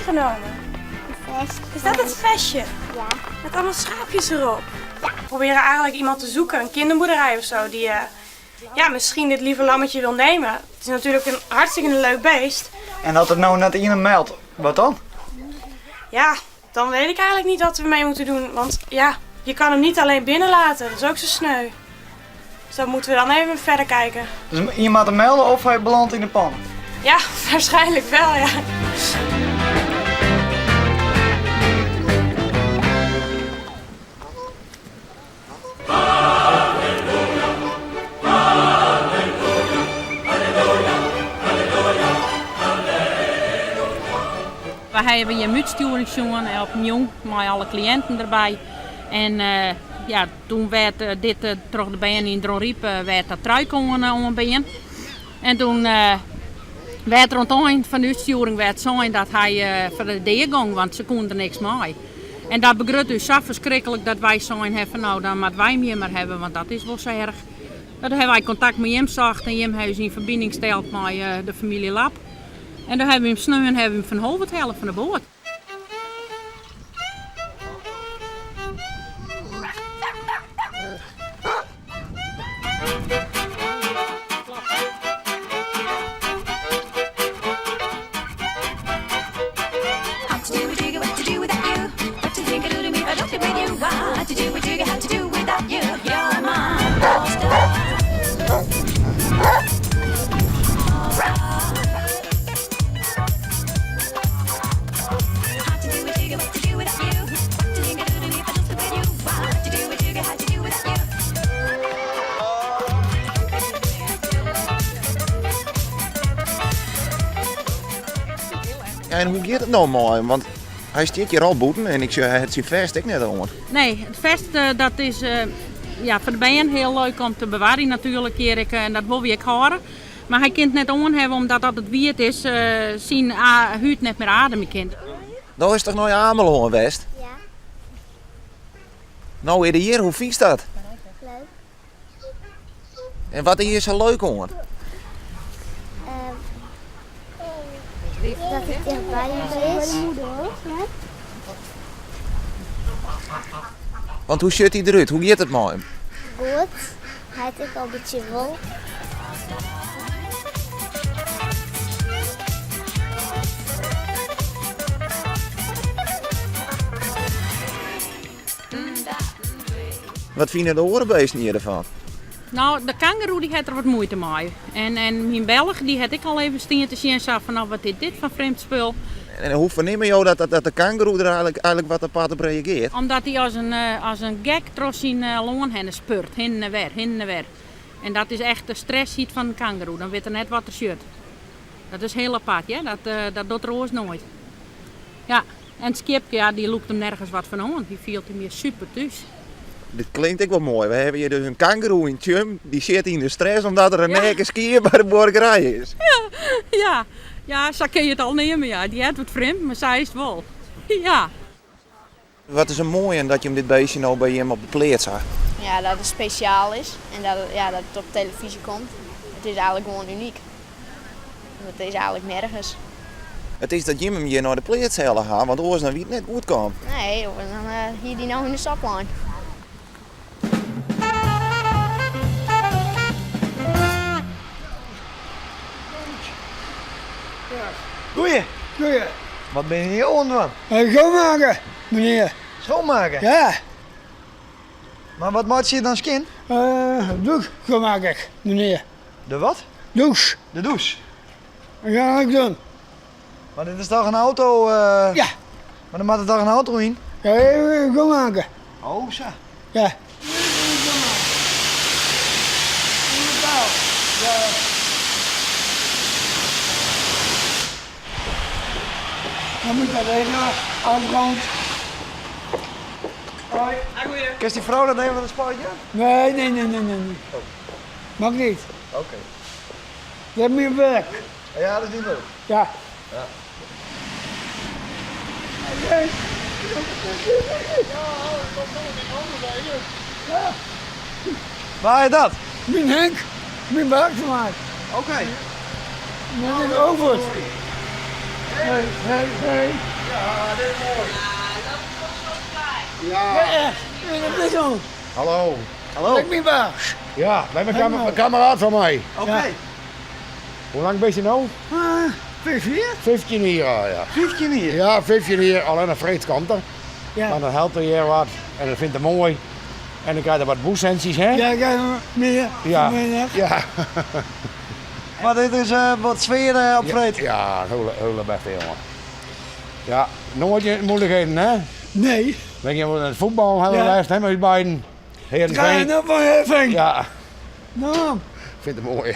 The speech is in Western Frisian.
meegenomen? Vest. Is dat het vestje? Ja. Met allemaal schaapjes erop. Ja. We proberen eigenlijk iemand te zoeken, een kinderboerderij of zo, die ja, misschien dit lieve lammetje wil nemen. Het is natuurlijk een hartstikke leuk beest. En als het nou net in een meldt, wat dan? Ja, dan weet ik eigenlijk niet wat we mee moeten doen. Want ja, je kan hem niet alleen binnenlaten. Dat is ook zo sneu. Dus dan moeten we dan even verder kijken. Dus iemand hem melden of hij belandt in de pan? Ja, waarschijnlijk wel, ja. We hawwe jim útstjoering sjoen op in jûn mei alle kliïnten derby. En ja, doe waard dit troch de bern yn Dronryp waard dat truike oanbean. En doe waard der oan it ein fan de útstjoering waard sein dat hy foar de dea gong, want se koene der niks mei. En dat begrutte ús sa ferskriklik dat wy sein hawwe fan no, dan moatte wy him hjir mar hawwe, want dat is wol sa erch. Doe hawwe wy kontakt mei jim socht en jim hawwe ús yn ferbining steld mei de famylje Lap. En doe hawwe we him sneon hawwe we him fan Holwert helle fan de boat. Ja, en hoe giet it no mei him? Want hy stiet hjir al bûten en ik sjoch hy hat syn fest ek net oan. Nee, it fest dat is ja, foar de bern hiel leuk om te bewarjen natuerlik hjir ek, en dat wolle wy ek hâlde. Mar hy kin it net oan hawwe omdat as it wiet is syn hûd net mear ademje kin. No is toch nei Amelân west? Ja. No is er hjir, hoe fynst dat? Leuk. En wat is hjir sa leuk oan? Dat it tichtby ús is. Want hoe sjocht hy derút? Hoe giet it mei him? Goed. Hy hat ek al in bytsje wol. Wat fine de oare beesten hjir derfan? No, de kangoeroe dy hat der wat muoite mei. En, en myn Belch dy hat ek al even stien te sjen sa fan no wat is dit foar frjemd spul. En hoe fernimme jo dat, dat de kangoeroe der eigenlik, eigenlik wat apart op reagearret? Omdat hy as in, as in gek troch syn lân hinne spurt, hinne en wer, hinne en wer. En dat is echt de stressheid fan in kangoeroe, dan wit er net wat er sjocht. Dat is hiel apart, hear. Dat, dat docht er oars noait. Ja, en it skiepke, ja, dy lûkt him nergens wat fan oan. Dy fielt him hjir super thús. Dit klinkt ek wol moai. We hawwe hjir dus in kangoeroe yn Tsjum. Dy sit yn de stress omdat der in neaken skiep by de buorkerij is. Ja, ja. Ja, sa kinne je it al neame, ja. It heart wat frjemd, mar sa is it wol. Ja. Wat is it moai dat jim dit beestje no by jim op de pleats ha? Ja, dat it spesjaal is en dat it, ja, dat it op telefyzje komt. It is eigenlik gewoan unyk. Want it is eigenlik nergens. It is dat jim him hjir nei de pleats helle ha, want oars dan wie it net goed kaam. Nee, dan hie dy no yn de sop lein. Goeie. Goeie. Wat binne je hjir oan it dwaan? Schoonmaken, menear. Schoonmaken? Ja. Mar wat meitsje je dan skjin? Dûs schoonmaak ik, menear. De wat? Dûs. De dûs? Dat ga ik doen. Mar dit is toch in auto? Ja. Mar der moat der toch in auto yn? Ja, even schoonmaken. Oh, sa. Ja. Dan moet dat even afgerond. Hoi. Kinst dy frou dat even wat in spuit jaan? Nee, nee, nee, nee, nee. Mag niet. Oké. Je hebt meer werk. Ja, dat is niet leuk. Ja. Ja. Oké. Wa is dat? Myn Henk, myn werkmaat. Oké. Dat is over. Hey, hey, hey. Ja, dit is mooi. Ja, echt. Dat is al. Hallo. Hallo. Ik ben baas. Ja, wij zijn een kameraad van mij. Oké. Hoe lang ben je nou? 15 15 hier al, ja. 15 hier? Ja, 15 hier. Alleen een vreed komt er. Ja. Maar dan helpt er hier wat. En dat vindt hij mooi. En dan krijg je wat boesenties, hè? Ja, ik heb meer. Ja. Meer. Ja. Maar dit is wat sfeer op vreed. Ja, hele, hele beste jongen. Ja, nooit in moeilijkheden, hè? Nee. Weet je, het voetbal hebben we Ja. lijst, hè, met beiden. Ga je Heerenveen. nou van Heerenveen? Ja, Nou, vind het mooi.